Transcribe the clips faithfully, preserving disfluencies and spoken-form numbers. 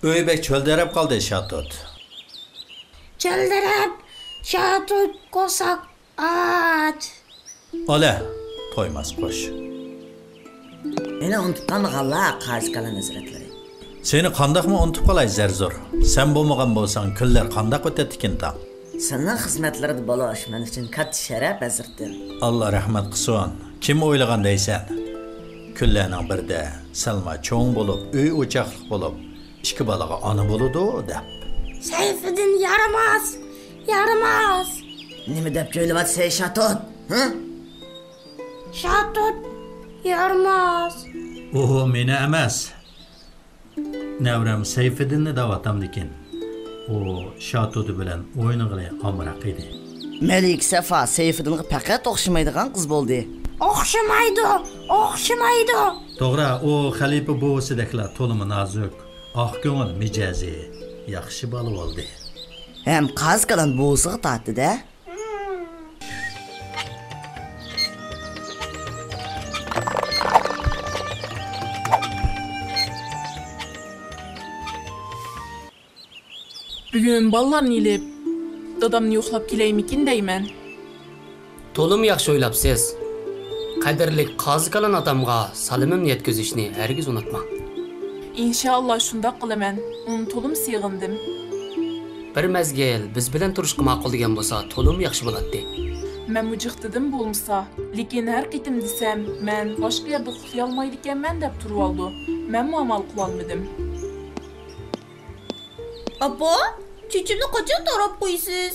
ئۆي بەك چۆلدەرەپ قالدى، شاتۇت. چۆلدەرەپ، شاتۇت قورساق ئاچ. ئالە، تويماس قۇش. مېنى ئۇنتۇپ قالمىغانلا، قازى كالان ھەزرەتلىرى. سېنى قانداقمۇ ئۇنتۇپ قالاي، زەرزۇر؟ سەن بولمىغان بولساڭ، كۈنلەر قانداق ئۆتەتتىكىن تاڭ؟ سېنىڭ خىزمەتلىرىدە بولۇش مەن ئۈچۈن كاتتا شەرەپ، ھەزرىتىم. ئاللا رەھمەت قىلسۇن. كىم ئويلىغان دەيسەن؟ كۈنلەرنىڭ بىرىدە سەلما چوڭ بولۇپ، ئۆي ئوچاقلىق بولۇپ، ئىككى بالىغا ئانا بولىدۇ دەپ. سەيفىدىن يارىماس، يارىماس. نېمە دەپ جۆيلۈۋاتىسەن، شاتۇت؟ ھە؟ شاتۇت يارىماس. ئۇ مېنى ئەمەس، نەۋرەم سەيفىدىننى دەۋاتامدىكىن. ئۇ شاتۇت بىلەن ئوينىغىلى ئامراق ئىدى. مەلىكە سەفا سەيفىدىنغا پەقەت ئوخشىمايدىغان قىز بولدى. ئوخشىمايدۇ، ئوخشىمايدۇ. توغرا، ئۇ خەلىپە بوۋىسىدەكلا تولىمۇ نازۇك، ئاق كۆڭۈل مىجەزى، ياخشى بالا بولدى. ھەم قازى كالان بوۋىسىغا تارتتى-دە. بۈگۈن بالىلارنى ئېلىپ، دادامنى يوقلاپ كېلەيمىكىن دەيمەن. تولىمۇ ياخشى ئويلاپسىز. قەدىرلىك قازى كالان ئاتامغا سالىمىمنى يەتكۈزۈشنى ھەرگىز ئۇنتۇماڭ. ئىنشائاللا شۇنداق قىلىمەن. ئۇنى تولىمۇ سېغىندىم. بىر مەزگىل بىز بىلەن تۇرۇشقا ماقۇل دېگەن بولسا تولىمۇ ياخشى بولاتتى. مەنمۇ جىق دېدىم بولمىسا. لېكىن ھەر قېتىم دېسەم، مەن باشقا يەردە ئۇخلىيالمايدىكەنمەن دەپ تۇرۇۋالىدۇ. مەنمۇ ئامال قىلالمىدىم. ئاپا، چېچىمنى قاچان تاراپ قويىسىز؟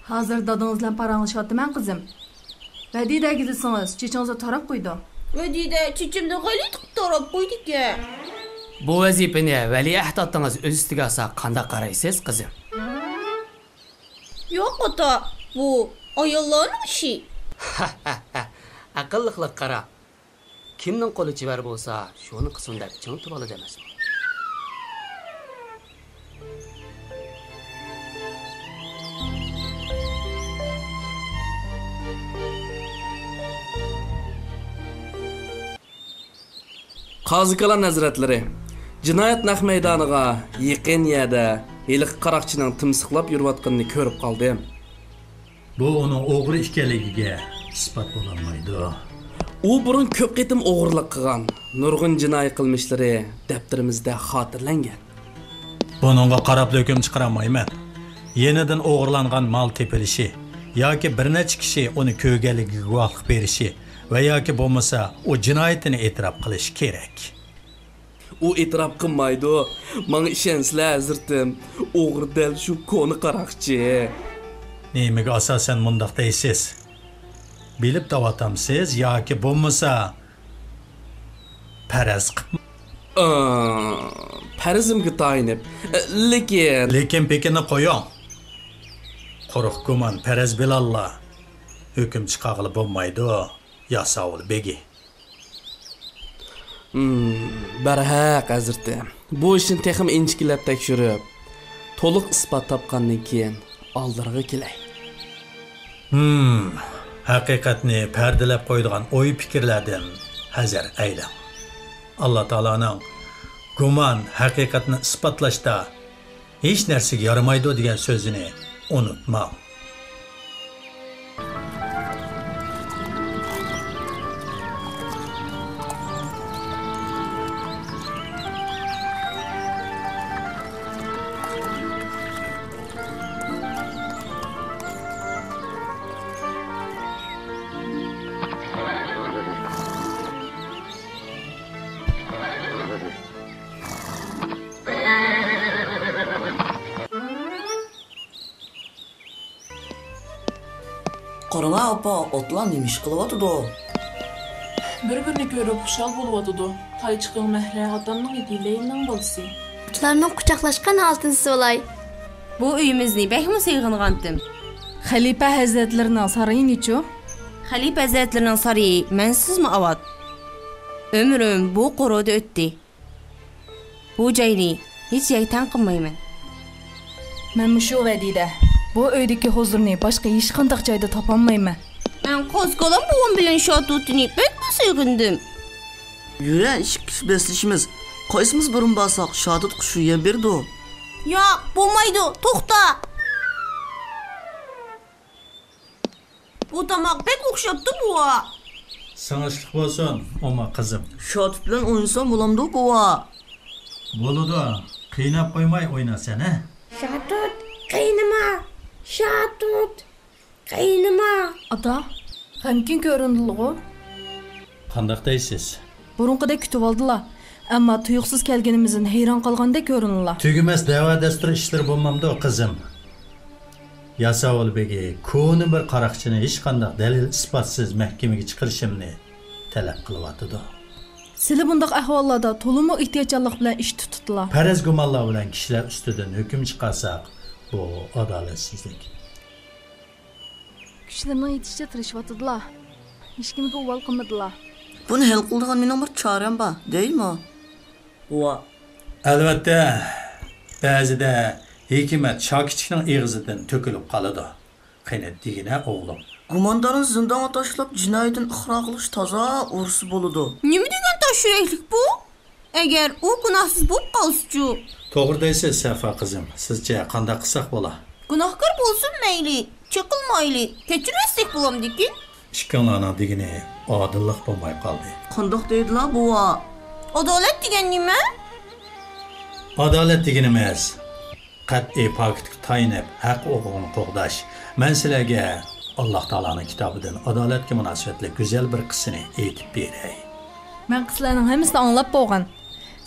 ھازىر دادىڭىز بىلەن پاراڭلىشىۋاتىمەن، قىزىم. ۋەدىدەگە دېسىڭىز، چېچىڭىزنى تاراپ قويىدۇ. ۋەدىدە چېچىمنى غەلىتە قىلىپ تاراپ قويىدىكەن. بۇ ۋەزىپىنى ۋەلىئەھد ئاتىڭىز ئۆز ئۈستىگە ئالسا قانداق قارايسىز، قىزىم؟ ياق، ئاتا، بۇ ئاياللارنىڭ ئىشى. ئەقىللىقلىققا قارا. كىمنىڭ قولى چېۋەر بولسا، شۇنى قىلسۇن دەپ چىڭ تۇرۇۋالىدۇ ئەمەسمۇ؟ قازى كالان ھەزرەتلىرى، جىنايەت نەق مەيدانىغا يېقىن يەردە ھېلىقى قاراقچىنىڭ تىمسىقلاپ يۈرۈۋاتقىنىنى كۆرۈپ قالدىم. بۇ ئۇنىڭ ئوغرى ئىكەنلىكىگە ئىسپات بولالمايدۇ. ئۇ بۇرۇن كۆپ قېتىم ئوغرىلىق قىلغان، نۇرغۇن جىنايى قىلمىشلىرى دەپتىرىمىزدە خاتىرىلەنگەن. بۇنىڭغا قاراپلا ھۆكۈم چىقىرالمايمەن. يېنىدىن ئوغرىلانغان مال تېپىلىشى ياكى بىر نەچچە كىشى ئۇنى كۆرگەنلىكىگە گۇۋاھلىق بېرىشى ۋە ياكى بولمىسا ئۇ جىنايىتىنى ئېتىراپ قىلىشى كېرەك. ئۇ ئېتىراپ قىلمايدۇ. ماڭا ئىشەنسىلەر، ھەزرىتىم. ئوغرى دەل شۇ كونا قاراقچى. نېمىگە ئاساسەن مۇنداق دەيسىز؟ بىلىپ دەۋاتامسىز ياكى بولمىسا پەرەز قىپ؟ ئا، پەرىزىمگە تايىنىپ. لېكىن. لېكىن پېكىننى قويۇڭ. قۇرۇق گۇمان، پەرەز بىلەنلا ھۆكۈم چىقارغىلى بولمايدۇ، ياساۋۇل بېگى. ھىم، بەرھەق، ھەزرىتىم. بۇ ئىشنى تېخىمۇ ئىنچىكىلەپ تەكشۈرۈپ، تولۇق ئىسپات تاپقاندىن كېيىن ئالدىلىرىغا كېلەي. ھىم، ھەقىقەتنى پەردىلەپ قويىدىغان ئوي-پىكىرلەردىن ھەزەر ئەيلەڭ. ئاللا تائالانىڭ گۇمان ھەقىقەتنى ئىسپاتلاشتا ھېچ نەرسىگە يارىمايدۇ دېگەن سۆزىنى ئۇنتۇماڭ. قاراڭا ئاپا، ئاتلار نېمە ئىش قىلىۋاتىدۇ؟ بىر-بىرىنى كۆرۈپ خۇشال بولۇۋاتىدۇ. تايچىقىڭ مەھرە ئاتامنىڭ ئېتى لەيلىنىڭ بالىسى. ئاتلارنىڭ قۇچاقلاشقان ھالىتىنى سېغىناي. بۇ ئۆيىمىزنى بەكمۇ سېغىنغانتىم. خەلىپە ھەزرەتلىرىنىڭ سارىيى نېچۇ؟ خەلىپە ھەزرەتلىرىنىڭ سارىيى مەنسىزمۇ ئاۋات. ئۆمرۈم بۇ قورۇدا ئۆتتى. بۇ جاينى ھېچ يەرگە تەڭ قىلمايمەن. مەن مۇشۇ ۋەدىدە، بۇ ئۆيدىكى ھۇزۇرنى باشقا ھېچقانداق جايدا تاپالمايمەن. مەن قازى كالان بوۋام بىلەن شاتۇتنى بەكمۇ سېغىندىم. يۈرە، ئىككى كىشى بەسلىشىمىز. قايسىمىز بۇرۇن بارساق، شاتۇتقا شۇ يەم بېرىدۇ. ياق، بولمايدۇ، توختا! بۇ تاماق بەك ئوخشاپتۇ، بوۋا. سىڭىشلىق بولسۇن، ئوماق قىزىم. شاتۇت بىلەن ئوينىسام بولامدۇ، بوۋا؟ بولىدۇ، قىيناپ قويماي ئوينا سەن، ھە؟ شاتۇت، قىينىما! شاتۇت، قىينىما! ئاتا، غەمكىن كۆرۈندىلىغۇ؟ قانداق دەيسىز؟ بۇرۇنقىدەك كۈتۈۋالدىلا، ئەمما تۇيۇقسىز كەلگىنىمىزدىن ھەيران قالغاندەك كۆرۈنىلا. تۈگىمەس دەۋا-دەستۇر ئىشلىرى بولمامدۇ، قىزىم؟ ياساۋۇل بېگى كونا بىر قاراقچىنى ھېچقانداق دەلىل-ئىسپاتسىز مەھكىمىگە چىقىرىشىمنى تەلەپ قىلىۋاتىدۇ. سىلى بۇنداق ئەھۋاللاردا تولىمۇ ئېھتىياتچانلىق بىلەن ئىش تۇتۇپلا. پەرەز-گۇمانلار بىلەن كىشىلەر ئۈستىدىن ھۆكۈم چىقارساق، بۇ ئادالەتسىزلىك. كۈچلىرىنىڭ يېتىشىچە تىرىشىۋاتىدىلا. ھېچكىمگە ئۇۋال قىلمىدىلا. بۇنى ھەل قىلىدىغان مېنىڭ بىر چارەم بار، دەيمۇ؟ بوۋا. ئەلۋەتتە، بەزىدە ھېكمەت شاكىچىكنىڭ ئېغىزىدىن تۆكۈلۈپ قالىدۇ. قېنى، دېگىنە، ئوغلۇم. گۇماندارنى زىندانغا تاشلاپ، جىنايىتىنى ئىقرار قىلىش تازا ئورۇسى بولىدۇ. نېمە دېگەن تاش يۈرەكلىك بۇ؟ ئەگەر ئۇ گۇناھسىز بولۇپ قالسىچۇ؟ توغرا دەيسىز، سەفا قىزىم. سىزچە قانداق قىلساق بولا؟ گۇناھكار بولسۇن مەيلى، چېقىلمايلى، كەچۈرمەسلىك بولامدىكىن؟ ئىككىڭلارنىڭ دېگىنى ئادىللىق بولماي قالدى. قانداق دەيدىلا، بوۋا؟ ئادالەت دېگەن نېمە؟ ئادالەت دېگىنىمىز، قەتئىي پاكىتقا تايىنىپ، ھەق ھوقۇقنى قوغداش. مەن سىلەرگە ئاللاھ تائالانىڭ كىتابىدىن ئادالەتكە مۇناسىۋەتلىك گۈزەل بىر قىسسىنى ئېيتىپ بېرەي. مەن قىسسىلەرنىڭ ھەممىسىنى ئاڭلاپ بولغان.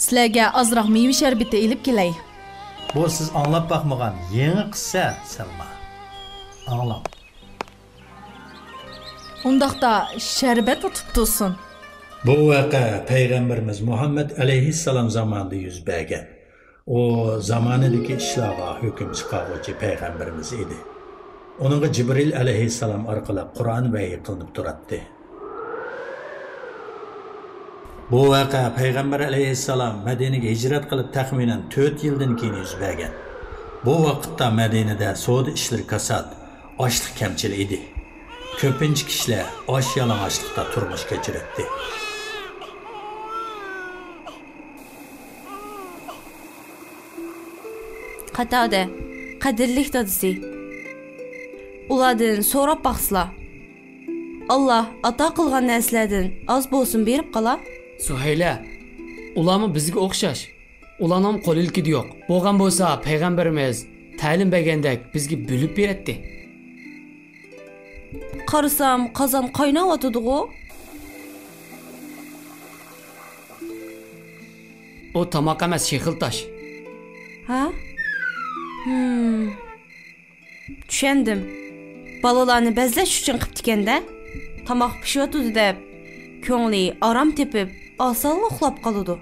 سىلەرگە ئازراق مېۋە شەربىتى ئېلىپ كېلەي. بۇ سىز ئاڭلاپ باقمىغان يېڭى قىسسە، سەلما. ئاڭلاڭ. ئۇنداقتا شەربەت ئۇتۇپ تۇرسۇن. بۇ ۋەقە پەيغەمبىرىمىز مۇھەممەد ئەلەيھىسسالام زامانىدا يۈز بەرگەن. ئۇ زامانىدىكى ئىشلارغا ھۆكۈم چىقارغۇچى پەيغەمبىرىمىز ئىدى. ئۇنىڭغا جىبرىل ئەلەيھىسسالام ئارقىلىق قۇرئان ۋەھىي قىلىنىپ تۇراتتى. بۇ ۋەقە پەيغەمبەر ئەلەيھىسسالام مەدىنىگە ھىجرەت قىلىپ تەخمىنەن تۆت يىلدىن كېيىن يۈز بەرگەن. بۇ ۋاقىتتا مەدىنىدە سودا ئىشلىرى كاسات، ئاشلىق كەمچىل ئىدى. كۆپىنچە كىشىلەر ئاچ يالىڭاچلىقتا تۇرمۇش كەچۈرەتتى. قاتادە، قەدىرلىك دادىسى، ئۇلاردىن سوراپ باقسىلا. ئاللا ئاتا قىلغان نەرسىلەردىن ئاز بولسۇن بېرىپ قالا. سۇھەيلە، ئۇلارمۇ بىزگە ئوخشاش. ئۇلارنىڭ قول ئىلكىدە يوق. بولغان بولسا پەيغەمبىرىمىز تەلىم بەرگەندەك بىزگە بۆلۈپ بېرەتتى. قارىسام قازان قايناۋاتىدىغۇ. ئۇ تاماق ئەمەس، شېخىل تاش. ھە؟ ھىم. چۈشەندىم. بالىلارنى بەزلەش ئۈچۈن قىپتىكەن-دە. تاماق پىشىۋاتىدۇ دەپ، كۆڭلى ئارام تېپىپ، ئاسانلا ئۇخلاپ قالىدۇ.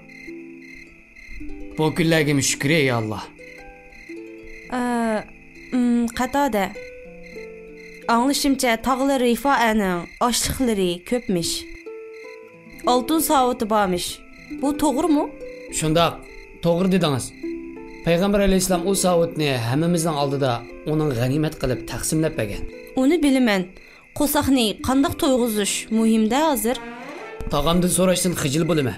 بۇ كۈنلەرگىمۇ شۈكرى، يا ئاللا. ئە، ئىم، قاتادە. ئاڭلىشىمچە، تاغلىرى رىفائەنىڭ ئاشلىقلىرى كۆپمىش. ئالتۇن ساۋۇتى بارمىش. بۇ توغرىمۇ؟ شۇنداق، توغرا دېدىڭىز. پەيغەمبەر ئەلەيھىسسالام ئۇ ساۋۇتنى ھەممىمىزنىڭ ئالدىدا ئۇنىڭ غەنىيمەت قىلىپ تەقسىملەپ بەرگەن. ئۇنى بىلىمەن. قورساقنى قانداق تويغۇزۇش مۇھىم-دە ھازىر. تاغامدىن سوراشتىن خىجىل بولىمەن.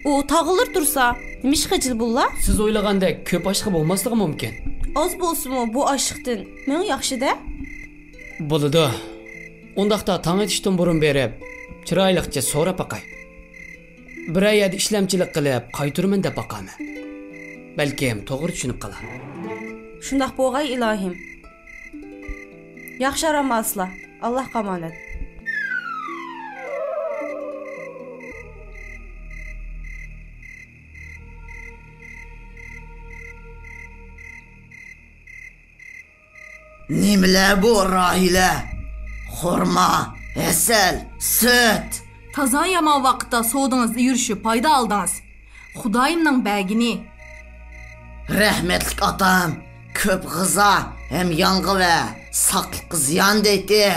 ئۇ تاغلىرى تۇرسا، نېمىشقا خىجىل بولىلا؟ سىز ئويلىغاندەك كۆپ ئاشلىقى بولماسلىقى مۇمكىن. ئاز بولسىمۇ، بۇ ئاشلىقتىن مىڭ ياخشى-دە. بولىدۇ. ئۇنداقتا تاڭ ئېتىشتىن بۇرۇن بېرىپ، چىرايلىقچە سوراپ باقاي. بىرەر يەردە ئىشلەمچىلىك قىلىپ، قايتۇرىمەن دەپ باقارمەن. بەلكىم توغرا چۈشىنىپ قالار. شۇنداق بولغاي، ئىلاھىم. ياخشى ئارام ئالسىلا. ئاللاھقا ئامانەت. نېمىلەر بۇ، راھىلە؟ خورما، ھەسەل، سۈت. تازا يامان ۋاقىتتا سودىڭىزنى يۈرۈشۈپ پايدا ئالدىڭىز. خۇدايىمنىڭ بەرگىنى. رەھمەتلىك ئاتام كۆپ غىزا ھەم يانغا ۋە ساقلىققا زىيان دەيتتى.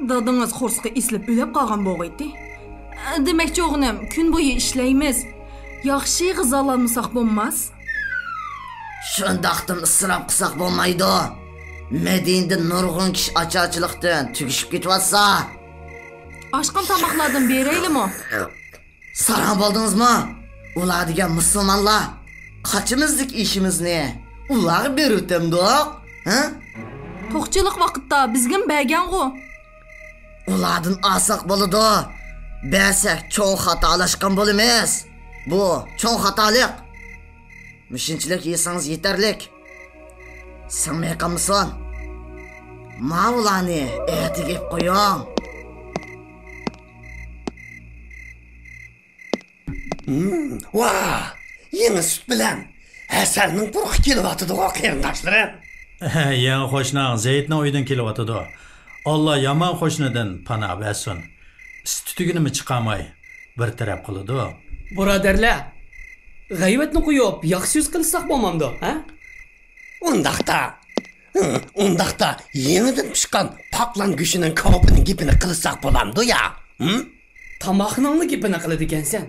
دادىڭىز قورسىقى ئېسىلىپ ئۆلۈپ قالغان بولغىيتتى. دېمەكچى، ئوغلۇم، كۈن بويى ئىشلەيمىز. ياخشى غىزالانمىساق بولماس. شۇنداقتىمۇ ئىسراپ قىلساق بولمايدۇ. مەدىنىدە نۇرغۇن كىشى ئاچارچىلىقتىن تۈگىشىپ كېتىۋاتسا. ئاشقان تاماقلاردىن بېرەيلىمۇ؟ ساراڭ بولدىڭىزمۇ؟ ئۇلار دېگەن مۇسۇلمانلار. قاچىمىزدىكى ئىشىمىزنى ئۇلارغا بېرىۋېتەمدۇق، ھە؟ توقچىلىق ۋاقىتتا بىزگىمۇ بەرگەنغۇ. ئۇلاردىن ئالساق بولىدۇ. بەرسەك چوڭ خاتالاشقان بولىمىز. بۇ چوڭ خاتالىق. مۇشۇنچىلىك يېسىڭىز يېتەرلىك. سىڭمەي قالمىسۇن. ماۋۇلارنى ئەتىگە ئېلىپ قويۇڭ. ھىم، ۋاھ! يېڭى سۈت بىلەن ھەسەلنىڭ پۇرىقى كېلىۋاتىدىغۇ، قېرىنداشلىرىم. يېڭى قوشناڭ زەيىتنىڭ ئۆيىدىن كېلىۋاتىدۇ. ئاللا يامان قوشنىدىن پانا بەرسۇن. ئىس تۈتۈگىنىمۇ چىقارماي، بىر تەرەپ قىلىدۇ. بۇرادەرلەر، غەيۋەتنى قويۇپ، ياخشى سۆز قىلىشساق بولمامدۇ، ھە؟ ئۇنداقتا، ھە، ئۇنداقتا يېڭىدىن پىشقان پاقلان گۆشىنىڭ كاۋىپىنىڭ گېپىنى قىلساق بولامدۇ يا؟ ھىم؟ تاماقنىڭلا گېپىنى قىلىدىكەنسەن.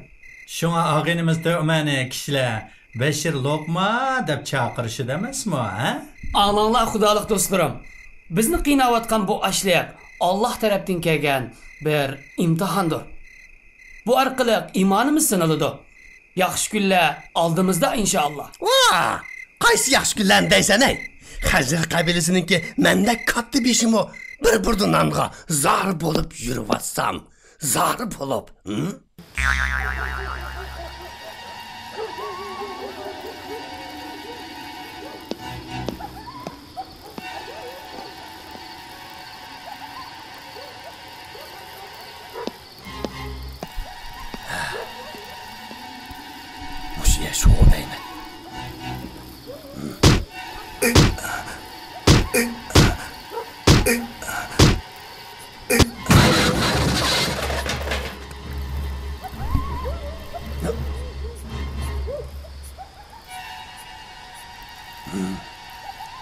شۇڭا ئاغىنىمىز تۆمەنى كىشىلەر بەشىر لوقما دەپ چاقىرىشىدۇ ئەمەسمۇ، ھە؟ ئاڭلاڭلار، خۇدالىق دوستلىرىم. بىزنى قىيناۋاتقان بۇ ئاشلىق ئاللاھ تەرەپتىن كەلگەن بىر ئىمتىھاندۇر. بۇ ئارقىلىق ئىمانىمىز سىنىلىدۇ. ياخشى كۈنلەر ئالدىمىزدا، ئىنشائاللا. ۋاھ! قايسى ياخشى كۈنلەرنى دەيسەن، ھەي؟ خەزرەج قەبىلىسىنىڭكى مەندەك كاتتا بېشىمۇ بىر بۇردا نانغا زار بولۇپ يۈرۈۋاتسام، زار بولۇپ، ھىم؟ مۇشۇ يەر شۇ دەيمەن.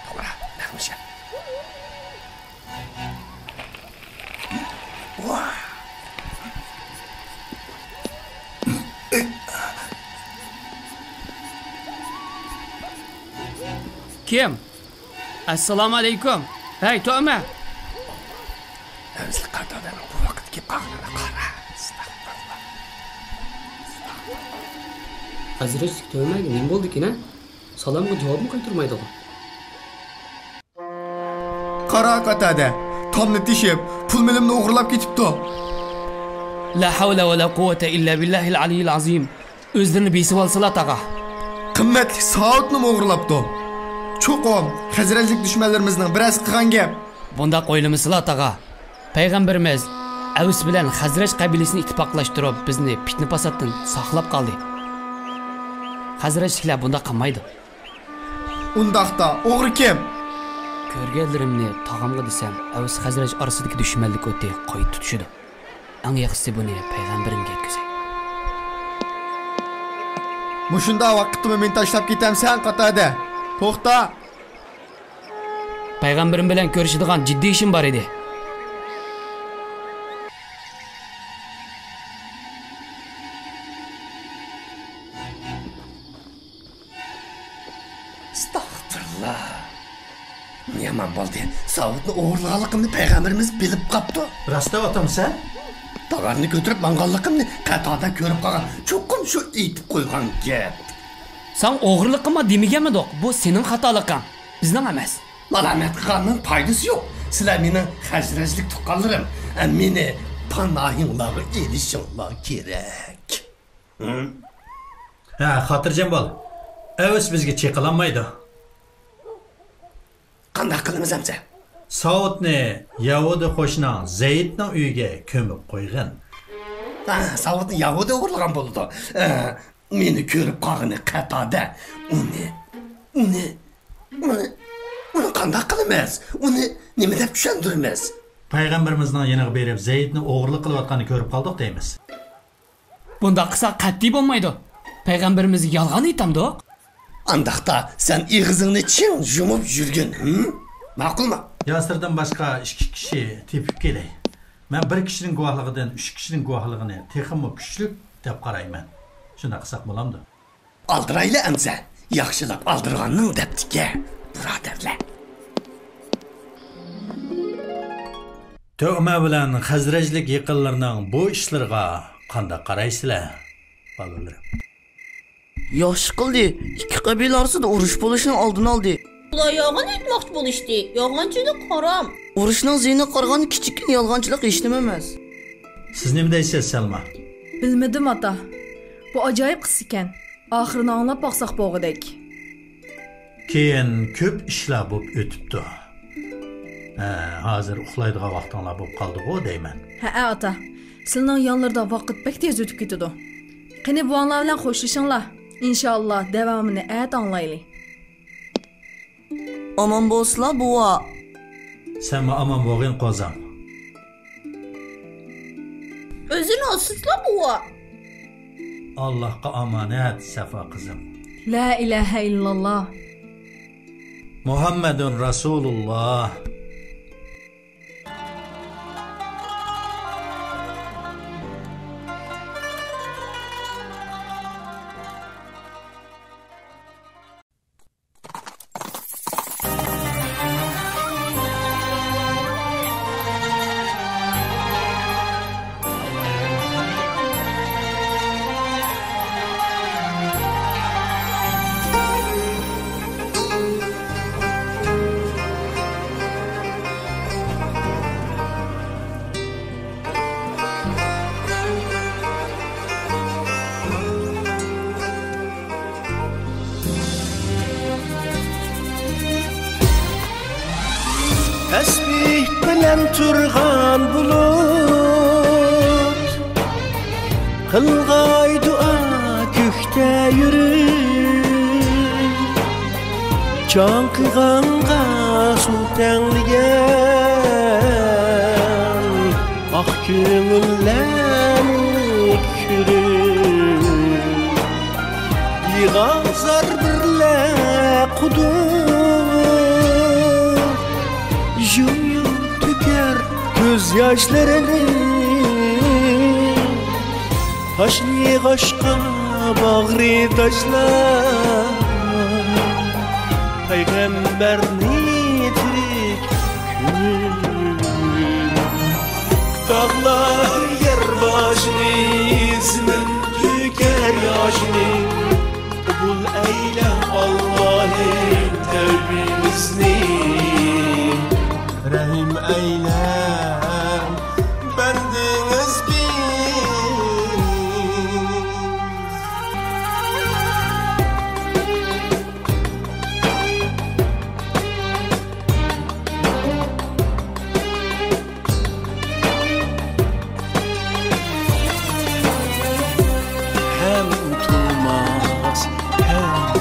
توغرا، نەق مۇشۇ. كىم؟ ئەسسالامۇ ئەلەيكۇم. ھەي، تۆمە! ئەۋزىل قارت ئادەمنىڭ بۇ ۋاقىتتا كېلىپ قالغىنىنى قارا. ئەستەغپۇرۇللا. خەزرەجلىك تۆمەگە نېمە بولدىكىن، ھە؟ سالامغا جاۋابمۇ قايتۇرمايدىغۇ. قارا، قاتادە، تامنى تېشىپ، پۇل مېلىمنى ئوغرىلاپ كېتىپتۇ. لا ھەۋلە ۋە لا قۇۋۋەتە ئىللا بىللاھىل ئەلىييىل ئەزىم. ئۆزلىرىنى بېسىۋالسىلا، تاغا. قىممەتلىك ساۋۇتنىمۇ ئوغرىلاپتۇ. چوقۇم خەزرەجلىك دۈشمەنلىرىمىزنىڭ بىرەرسى قىلغان گەپ. بۇنداق ئويلىمىسىلا، تاغا. پەيغەمبىرىمىز ئەۋس بىلەن خەزرەج قەبىلىسىنى ئىتتىپاقلاشتۇرۇپ، بىزنى پىتنە-پاساتتىن ساقلاپ قالدى. خەزرەجلىكلەر بۇنداق قىلمايدۇ. ئۇنداقتا ئوغرى كىم؟ كۆرگەنلىرىمنى تاغامغا دېسەم، ئەۋس خەزرەج ئارىسىدىكى دۈشمەنلىك ئوتى قايتا تۇتىشىدۇ. ئەڭ ياخشىسى بۇنى پەيغەمبىرىمگە يەتكۈزەي. مۇشۇنداق ۋاقىتتىمۇ مېنى تاشلاپ كېتەمسەن، قاتادە؟ توختا! پەيغەمبىرىم بىلەن كۆرۈشىدىغان جىددىي ئىشىم بار ئىدى. ئەستەغپۇرۇللا. يامان بولدى. ساۋۇتنى ئوغرىلىغانلىقىمنى پەيغەمبىرىمىز بىلىپ قاپتۇ. راست دەۋاتامسەن؟ تاغارنى كۆتۈرۈپ ماڭغانلىقىمنى قاتادە كۆرۈپ قالغان. چوقۇم شۇ ئېيتىپ قويغان گەپ. ساڭا ئوغرىلىق قىلما دېمىگەنمىدۇق؟ بۇ سېنىڭ خاتالىقىڭ، بىزنىڭ ئەمەس. مالامەت قىلغاننىڭ پايدىسى يوق. سىلەر مېنىڭ خەزرەجلىك تۇغقانلىرىم. مېنى پاناھىڭلارغا ئېلىشىڭلار كېرەك. ھە، خاتىرجەم بول. ئەۋس بىزگە چېقىلالمايدۇ. قانداق قىلىمىز ئەمسە؟ ساۋۇتنى يەھۇدىي قوشناڭ زەيدنىڭ ئۆيىگە كۆمۈپ قويغىن. ھە، ساۋۇتنى يەھۇدىي ئوغرىلىغان بولىدۇ. ھە، مېنى كۆرۈپ قالغىنى قاتادە. ئۇنى، ئۇنى، ئۇنى، ئۇنى قانداق قىلىمىز؟ ئۇنى نېمە دەپ چۈشەندۈرىمىز؟ پەيغەمبىرىمىزنىڭ يېنىغا بېرىپ، زەيدنى ئوغرىلىق قىلىۋاتقاننى كۆرۈپ قالدۇق دەيمىز. بۇنداق قىلساق قەتئىي بولمايدۇ. پەيغەمبىرىمىزگە يالغان ئېيتامدۇق؟ ئانداقتا سەن ئېغىزىڭنى چىڭ يۇمۇپ يۈرگىن، ھىم؟ ماقۇلمۇ؟ ياسىردىن باشقا ئىككى كىشى تېپىپ كېلەي. مەن بىر كىشىنىڭ گۇۋاھلىقىدىن ئۈچ كىشىنىڭ گۇۋاھلىقىنى تېخىمۇ كۈچلۈك دەپ قارايمەن. شۇنداق قىلساق بولامدۇ؟ ئالدىرايلى ئەمسە، ياخشىلاپ ئالدىرىغاننىڭ دەپتىكەن، بۇرادەرلەر. تۆئمە بىلەن خەزرەجلىك يېقىنلىرىنىڭ بۇ ئىشلىرىغا قانداق قارايسىلەر؟ قەبرىلىرى. ياخشى قىلدى. ئىككى قەبىلە ئارىسىدا ئۇرۇش بولۇشنىڭ ئالدىنى ئالدى. ئۇلار يالغان ئېيتماقچى بولۇشتى. يالغانچىلىق ھارام. ئۇرۇشنىڭ زىيىنىغا قارىغاندا كىچىككىنە يالغانچىلىق ھېچنېمە ئەمەس. سىز نېمە دەيسىز، سەلما؟ بىلمىدىم، ئاتا. بۇ ئاجايىپ قىسسىكەن. ئاخىرىنى ئاڭلاپ باقساق بولغۇدەك. كېيىن كۆپ ئىشلار بولۇپ ئۆتۈپتۇ. ھە، ھازىر ئۇخلايدىغان ۋاقتىڭلار بولۇپ قالدىغۇ دەيمەن. ھەئە، ئاتا. سىلىنىڭ يانلىرىدا ۋاقىت بەك تېز ئۆتۈپ كېتىدۇ. قېنى، بوۋاڭلار بىلەن خوشلىشىڭلار. ئىنشائاللا، داۋامىنى ئەتە ئاڭلايلى. ئامان بولسىلا، بوۋا. سەنمۇ ئامان بولغىن، قوزام. ئۆزىنى ئاسىسىلا، بوۋا. ئاللاھقا ئامانەت، سەفا قىزىم. لا ئىلاھە ئىللاللا. مۇھەممەدۇن رەسۇلۇللا. تەسبىھ بىلەن تۇرغان بۇلۇت، قىلغاي دۇئا كۆكتە يۈرۈپ، چاڭقىغانغا سۇ تەڭلىگەن ئاق كۆڭۈللەرنى كۆرۈپ، يىغا زار بىرلە قۇدۇق، يۇم-يۇم تۆكەر كۆز ياشلىرىنى. تاشنى يىغاشقا باغرى تاشلاپ، پەيغەمبەرنى تىرىك كۆرۈپ. تاغلار يەر باشىنى، زېمىن تۆكەر ياشىنى. قوبۇل ئەيلە، ئاللاھىم، تەۋبىمىزنى. رەھىم ئەيلە بەندىڭىزگە. ھەم تۇرماس، ھەم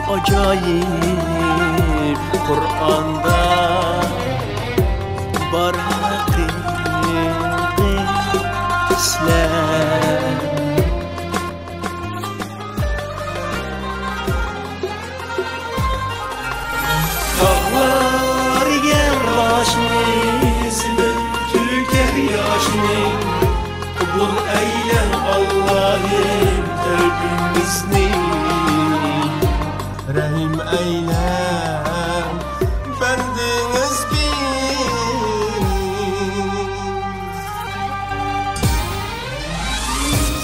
ئاجايىپ قۇرئاندا بار ھەقىقىي سۆزلەر. تاغلار يەر باشىنى، زېمىن تۆكەر ياشىنى. قوبۇل ئەيلە، ئاللاھىم، تەۋبىمىزنى. رەھىم ئەيلە بەندىڭىزگە.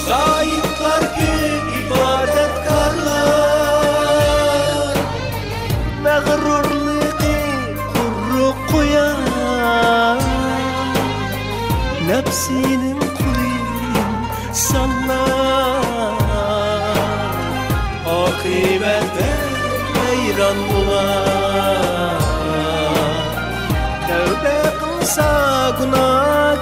زاھىدلار كۆپ، ئىبادەتكارلار، مەغرۇرلۇقى قۇرۇق قويار، نەپسىنىڭ قۇلى ئىنسانلار، ئاقىۋەتتە ھەيران بولار. تەۋبە قىلسا گۇناھ